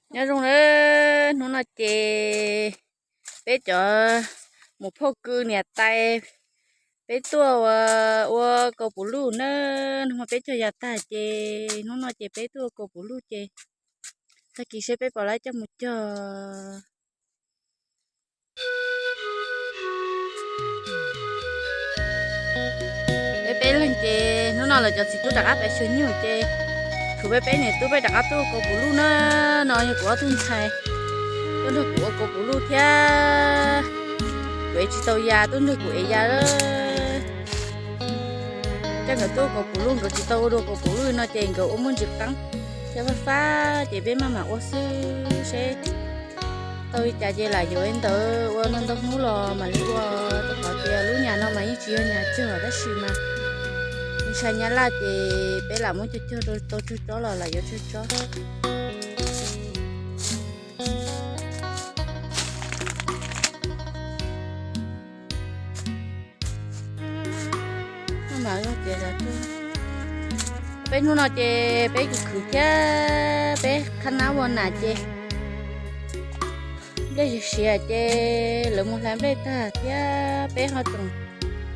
Nyob zoo na, hnub no ces peb cov mus phauj kwv niam tais, peb tuaj ua, ua kaus pum luj na. Hnub no peb cog yas tag ces hnub no ces peb tuaj ua kaus pum luj ces tag kis seb peb puas laib coj mus cog. Peb peb leeg ces hnub no lawv cov txiv tub rov qab pem xyuas nyuj ces tshuav peb peb niam tub peb rov qab tuaj ua kaus pum luj na. No yog kuv ob tug ntxhais tuaj nrog kuv ua kaus pum luj thiab. Kuv ev tsis tau yas, tuaj nrog kuv ev yas. Coj nkawd tuaj ua kaus pum luj, nkawd tsis tau ua dua kaus pum luj no ces nkawd ua muaj ntsis qeeb thiab fab fab ces peb maj mam ua xwb seb tau li cas ces lam yuav li ntawd. Ua ntau ntau hnub los mam li ua, rau qhov tias lub nyas no mas yeej tsis yog nyas cog tab sis mas ntshai nyab laj ces peb lam muab cog cog rau tau tsawg tsob los lam yuav tsawg tsob. Peb hnub no ces peb khwv khwv thiab peb qhab nab ua nas ces nplej siav siav ces lawv mus hlais nplej tag thiab peb ho tseem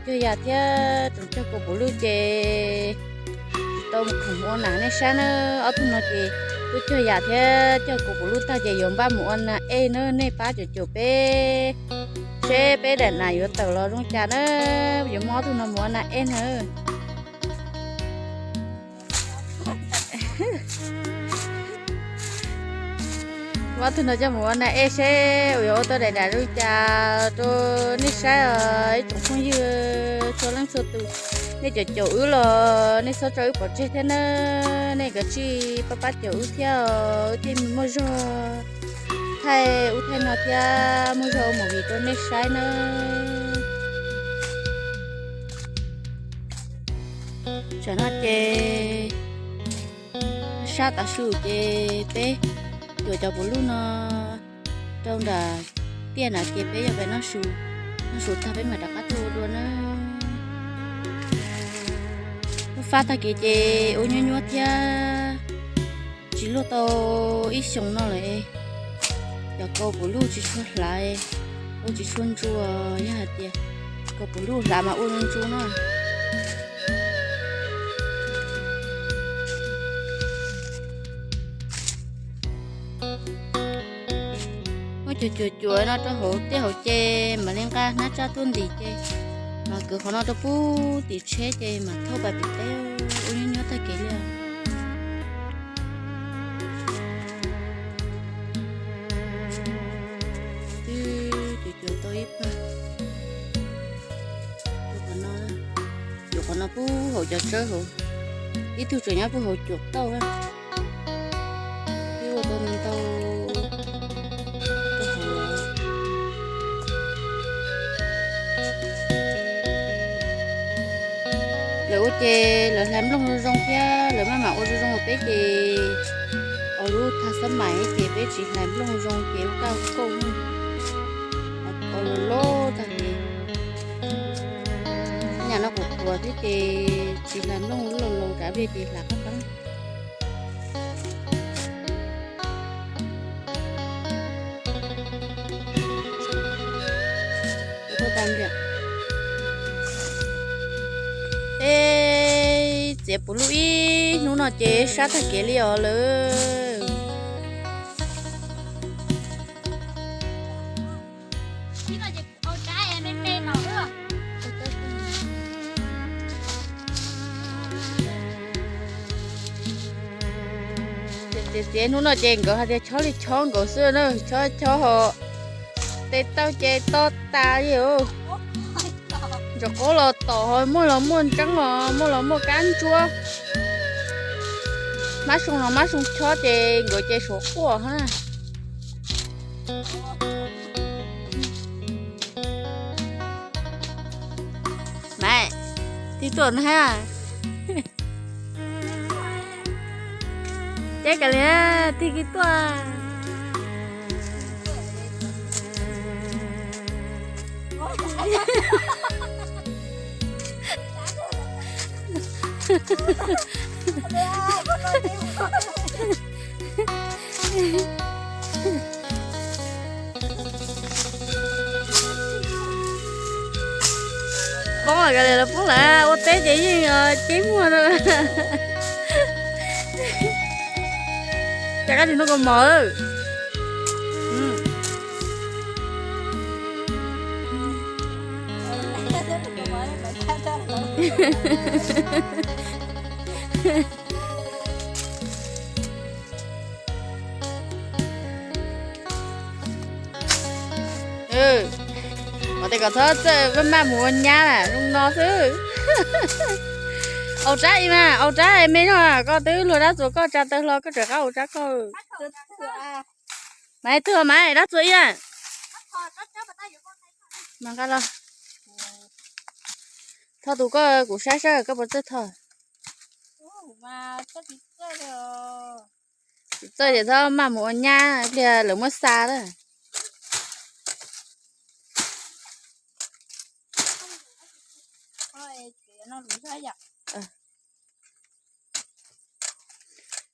cog yas thiab tseem cog kaus pum luj ces tsis tau mus khoom ua nas nej saib na. Ob tug no ces tuaj cog yas thiab cog kaus pum luj tag ces yuav npaj mus ua nas ej na. Nej pab cuam cuam peb seb peb daim nas yuav tawm los zoo cas na. Yuav muab ob tug no mus ua nas ej na. Muab ob tug no coj mus ua nas ej seb yuav ua tau daim nas zoo cas rau nej saib os ib tsoom phooj ywg txhua leej txhua tus. Nej caum caum wb los nej txhob tso wb pov tseg thiab na. Nej kav tsij pab pab caum wb thiab os, wb thiaj muaj zog thaij ub thaij no thiab muaj zog ua movie rau nej saib na. Tam no ces sab tav su ces peb cuam cov pum luj no rau nram tiaj na ces peb yuav pem noj su, noj su tag peb mam rov qab tuaj ua dua na. Lub fab tag kev ces ua nyuab nyuab thiab, tsis luaj tau ib xyoos no lawm. Cov kaus pum luj tsis tshua hlav, ua tsis tshua ntsu, yog hais tias kaus pum luj hlav mas ua ntsu no. Muab cuam cuam cuam no rau hauv tiaj hauv ces mam li nqa hnab tsaj tuaj ntim ces mam kwv qhov no rau pub tim tsheb ces mam thauj pas tim teb ua nyuab nyuab tag kev li. Twb cuam cuam tau ib pawg. Cuam qhov no pub hauv cov tsawb hauv, ib tug tseem nyob pub hauv cuam tauj na. Twb ua tau ntau rau hauv. Lawv ua ces lawv hlais nplooj zoo zoo thiab lawv maj mam ua zoo zoo rau peb ces, ua lub thaj xab mais ces peb tsis hlais nplooj zoo ces ua kaj ua kauj, ua loj loj tag ces nyam no kuv qhuav thiab ces tsis hlais nplooj, lub laus laus rau peb ces hlais qab qeeb. Peb txiav pum luj ib hnub no ces sab tag kev li os lawm. Txiav txiav hnub no ces nkawd hais tias chob li chob nkaus xwb na, chob chob ho tes taw ces to tas li. Ntsaum qaub los tom, muaj los muaj ntseeb los muaj los muaj kab ntsuab. Mab soo los mab soo chob ces nkawd ces suav quaj na. Mas, tig tuaj na. Ces kav liam, tig kis tuaj. Poob lawm, ua teb ces yeej ceb muag no. Cas koj tsis noj kaus mom? Ua tes kom txhob txawj maj maj mus ua nyab na, zoo no xwb. Au tsab i mas, au tsab me no, koj twb luag dab txuas koj tsa taw hlo koj tseem qab au tsab koj. Maiv, twg maiv, dab txuas i na. Mas nqa los. Thoj tus koj kuv saib saib koj puas txawj thoj. Tsis txawj ces txhob maj mus ua nyab, ib pliag lawv muab xa lawm.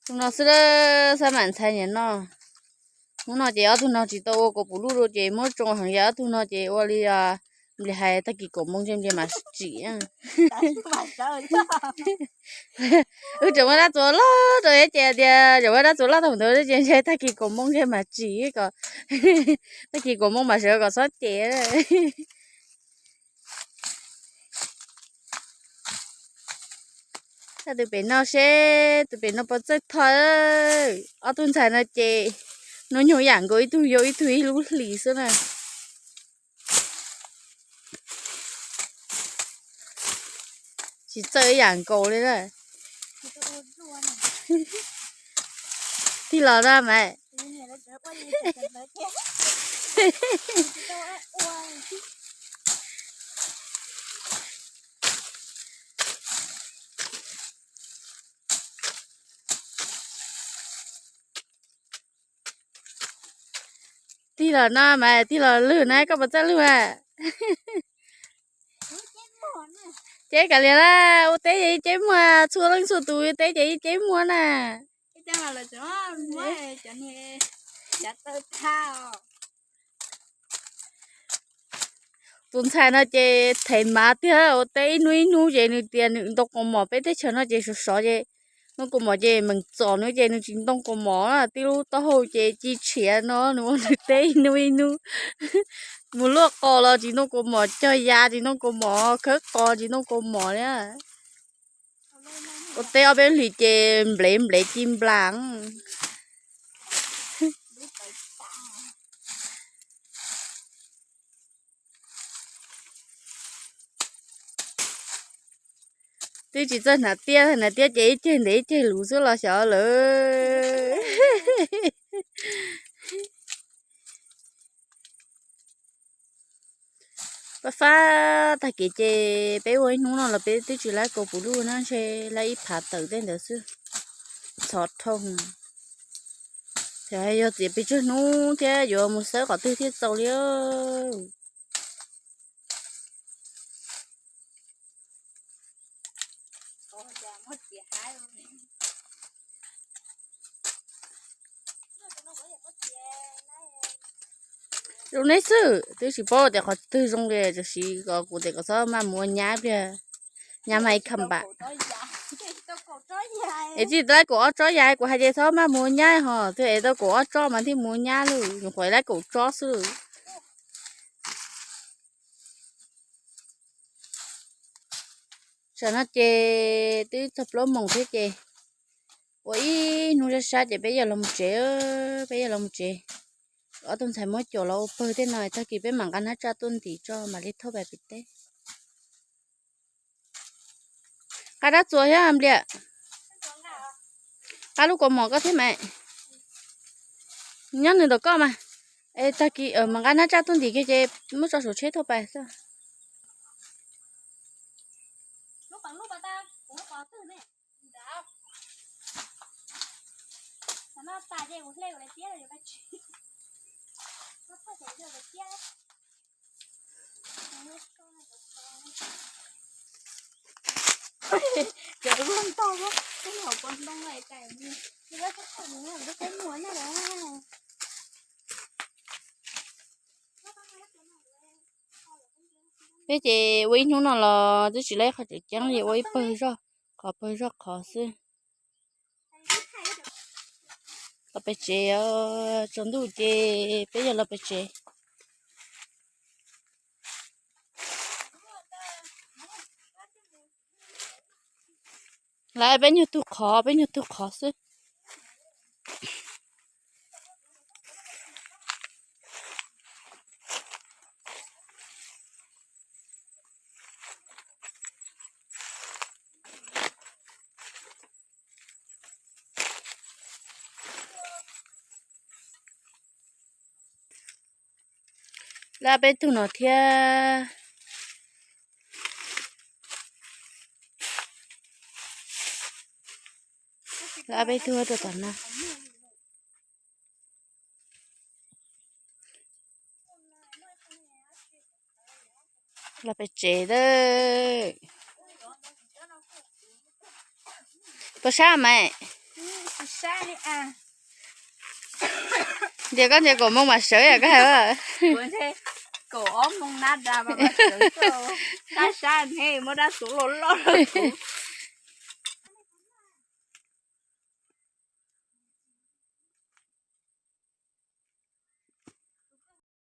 Zoo no xwb, xab mam ntxhais niam no. Hnub no ces ob tug no tsis tau ua kaus pum luj dua ces muab tsoo heev, yog ob tug no ces ua li nplis hais tag kis kaum moo ntshe nplis mam tsim. Wb tseem muaj dab txuas loj rau ces tias tseem muaj dab txuas loj tau ntawd ces ntshe tag kis kaum moo ntshe mam tsim kom, tag kis kaum moo mam sawv kom txhob cem. Saib tus pem no seb tus pem no puas txawj thoj. Ob tug ntxhais no ces hnub nyoog yam nkaus, ib tug yau ib tug ib lub hlis xwb na. Tsis txawj ib yam nkaus li na. Tig los na mas. Tig los no mas tig los lwg na, koj puas txawj lwg mas? Ceb kav liam na, ua teb ces yeej ceb muag, txhua leej txhua tus ua teb ces yeej ceb muag na. Tus ntxhais no ces thev mav tiag, ua teb ib hnub ib hnub ces nws tias nws ntoo kaus mom, peb teb chaws no ces sov sov ces ntoo kaus mom ces meem txom nws ces nws tsis ntoo kaus mom, tib lub taub hau ces ci tshiav no nws ua nws teb ib hnub ib hnub. Mus luaj qos los tsis ntoo kaus mom, cog ya tsis ntoo kaus mom, khawb qos tsis ntoo kaus mom li. Ua teb ob peb hlis ces nplev nplev ci nplas. Twb tsis txawj hnav tiab, hnav tiab ces ib ceg ntev ib ceg luv xwb los xyov lawm. Pab fab tag kev ces peb ua ib hnub no los peb twb tsis laib kaus pum luj na, ntshe laib ib phav tawm tej ntawd xwb. Txhov dhau. Yog txiav pes tsawg hnub thiab yuav mus xawb qhov twg thiaj txaus li. Zoo neb xwb, twb tsis paub tias qhov twg zoo li, tam sim kuv tias kom txhob maj mus ua nyab ib pliag, nyab mas ib kham npam. Es txij laib kaum ob tsob yas kuv hais tias txhob maj mus ua nyab ho, twb es tau kaum ob tsob mas thiaj mus ua nyab lawm, nyuam qhuav laib kaum tsob xwb. Tam no ces twb txog plaub moos thiab ces ua ib hnub sab sab ces peb yuav los mus tsev, peb yuav los mus tsev. Ob tug ntxhais muab cuam los ua pawg tej no, tag kis peb mam nqa hnab tsaj tuaj ntim tso mam li thauj pais pem teb. Nqa rab txuas thiab Npliam. Nqa lub kaus mom koj thiab mas. Nyob nws ntawm koj mas. Es tag kis mas nqa hnab tsaj tuaj ntim kiag ces muab tso saum tsheb thauj pais xwb. Cov luag ntog tej hauv paus ntoo lawm cas, lub teb muag na. Peb ces ua ib hnub no los twb tsis lab qhov tseem ceeb li, ua ib pawg zog, qhov pawg zog qhov xwb. Los pem tsev, tsaus ntuj ces peb yuav los pem tsev. Lawv peb nyuag tug qhov, peb nyuag tug qhov xwb. Lab peb tug no thiab. Lab peb tug rau tom no. Los pem tsev lawm. Puas sab mas? Ntias koj ntias kaum moo mas sawv yam koj hais. Kaum ob moo nab da, sab sab ne muab dab tuv loj loj rau kuv.